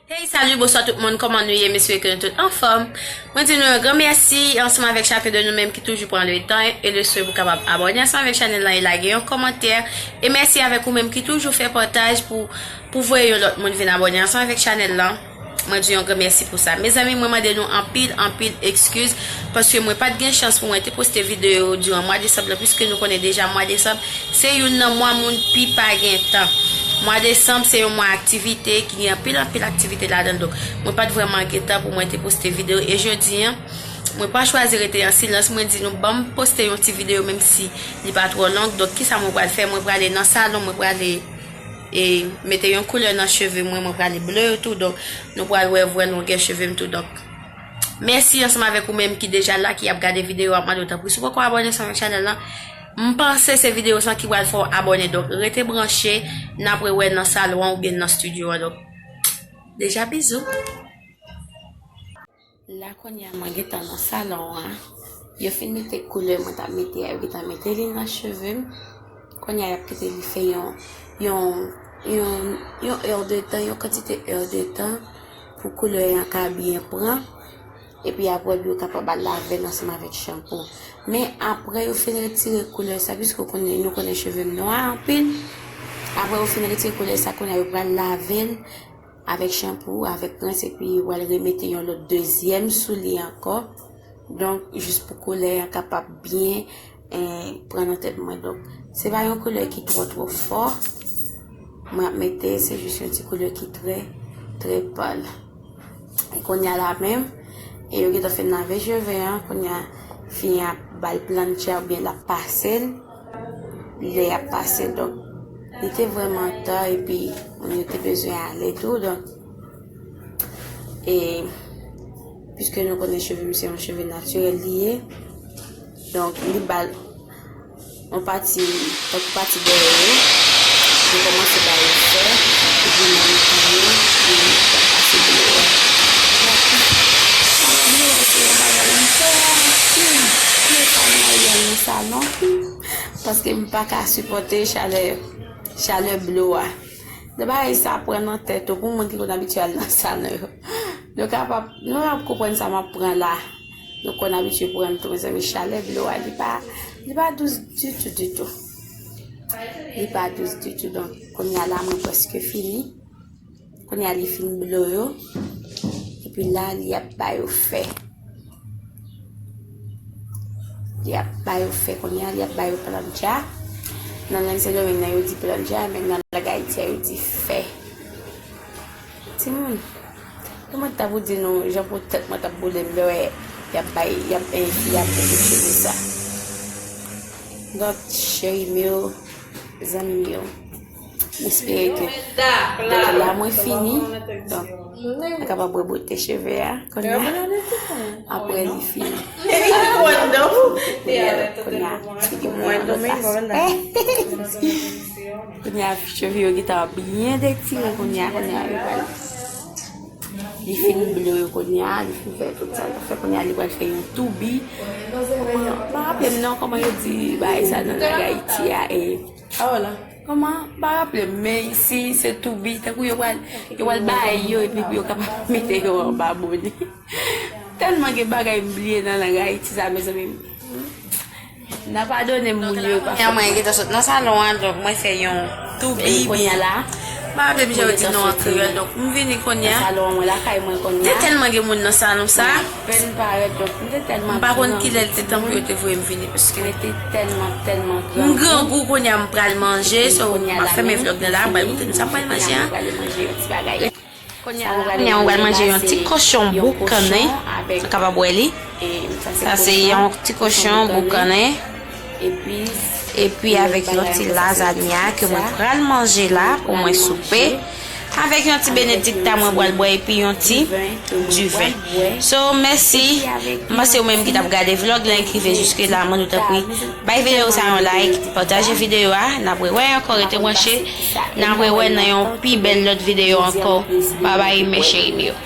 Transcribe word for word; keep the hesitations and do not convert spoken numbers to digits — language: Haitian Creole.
Hey, salut, bonsoir tout moun, kòman nou ye? M espere ke nou tout anfòm. Mwen di nou yon gran mèsi ansanm avèk chacun de nou menm ki toujou pran le tan e le swen pou kapab abòne ansanm avèk chanèl lan e lage yon kòmantè. E mèsi avèk ou menm ki toujou fè pataj pou, pou voye yon lòt moun vin abòne ansanm avèk chanèl lan. Mwen di yon gran mèsi pou sa. Mezanmi, mwen mande nou anpil, anpil ekskiz paske mwen pa t gen chans pou mwen te poste videyo diran mwa desanm lan, piske nou konnen deja mwa desanm se youn nan mwa moun pi pa gen tan. Mwa desanm se yon mwa aktivite ki gen anpil, anpil aktivite ladan l. Donk, mwen pa t vrèman gen tan pou mwen te poste videyo. E jodi a, mwen pa chwazi rete an silans. Mwen di nou, ban m poste yon ti videyo, menm si li pa twò long. Donk, kisa mwen pral fè? Mwen prale nan salon, mwen prale e mete yon koulè nan cheve mwen, mwen prale ble yo tou. Donk, nou pral wè vrè longè cheve m tou. Donk, mèsi ansanm avèk ou menm ki deja la, ki ap gade videyo a, mande w tanpri, si w poko abòne ansanm avèk chanèl lan, m panse se videyo sa ki pral fè w abòne. Donk, rete branche, n ap rewè nan salon an oubyen nan estidyo an. Donk, deja bizou. La kounye a mwen gentan nan salon an. Yo fin mete koulè mwen t ap mete a, yo gentan mete li nan cheve m. Kounye a y ap kite li fè yon, yon, yon, yon è de tan, yon kantite è de tan pou koulè an ka byen pran. Epi apre yo kapab al lave l ansanm avèk chanpou. Men apre yo fin retire koulè sa, piske w konnen, nou konnen cheve m nwa anpil. Apre yo fin retire koulè sa, kounye a yo pral lave l avèk chanpou, avèk rens, epi w al remete yon lòt dezyèm sou li ankò. Donk, jis pou koulè a kapab byen, eh, pran nan tèt mwen. Donk, se pa yon koulè ki twò, twò fò. Mwen ap mete, se jis yon ti koulè ki trè, trè pal. E kounye a la menm, e yo gentan fin lave cheve an, kounye a fi a ap ba l plantcha oubyen l ap pase l. Lè y ap pase, donk, li te vrèman ta, epi moun yo te bezwen ale tou, donk, e, piske nou konnen cheve m se yon cheve natirèl li ye, donk, li ba l yon pati, tankou pati dèyè yo, li kòmanse ba yo fè, epi nan mitan yo, li pase ble a. Pase ble a se yon bagay m fè anpil, pye sa mwen al nan salon. Paske m pa ka sipòte chalè, chalè blo a. De bagay sa pran nan tèt ou pou moun ki konn abitye al nan salon yo. Nou kapab, nou kapab konprann sa m ap pran la. Nou konn abitye pran tou, mezanmi, chalè blo a, li pa, li pa dous ditou, ditou. Li pa dous ditou, donk, kounye a la, mwen prèske fini. Kounye a li fin blo yo. Epi la, li ap ba yo fè. Li ap ba yo fè kounye a, li ap ba yo planja. Nan lang Sendomeng nan, yo di planja, men nan lang Ayiti a, yo di fè. Timoun, kòman ta pou di nou, jan pou tèt mwen t ap boule m lè wè y ap bay, y ap, eh, fi a koupe cheve sa. Donk, cheri m yo, zanmi m yo. M espere ke, donk, la mwen fini. Donk, mwen kapab rebote cheve a kounye a. Apre li fini. Kounye a, kounye a, figi mwen an lòt plas. Kounye a, cheve yo gentan byen detire kounye a, kounye a, yo pral Li fin blo yo kounye a, li fin fè tout sa l ap fè kounye a, li pral fè yon toubi. Kòman, m pa raple m non kòman yo di bagay sa nan lang Ayiti a, e. Kòman, m pa raple m, men isi se toubi, tankou yo pral, yo pral bay yo, epi pou yo kapab mete yo anba bone. Tèlman gen bagay m bliye nan lang Ayiti sa, mezanmi. N a padone m moun yo. Kounye a mwen gentan sot nan salon an, donk mwen fè yon toubi. Kounye a la, m pa raple m jan yo di non an kreyòl, donk m vini kounye a. Nan salon an, mwen lakay mwen kounye a. Te tèlman gen moun nan salon sa. Mwen apèn parèt, donk m te tèlman. M pa konn kilè l te tan pou yo te voye m vini, paske m grangou kounye a, m pral manje, so m ap fèmen vlòg nan la, m pral montre nou sa m pral manje an. Kounye a, mwen pral manje yon ti kochon boukannen. Ou kapab wè li. Sa se yon ti kochon boukannen. Epi avèk yon ti lazanya ke mwen pral manje la pou mwen soupe. Avèk yon ti benedikta mwen pral bwè epi yon ti diven. So, mèsi. M panse ou menm ki t ap gade vlòg la, ki rive jiske la, mwen nou tanpri. Bay videyo sa yon like, pataje videyo a, n ap rewè ankò, rete branche, n ap rewè nan yon pi bèl lòt videyo ankò. Babay, mes cheri m yo.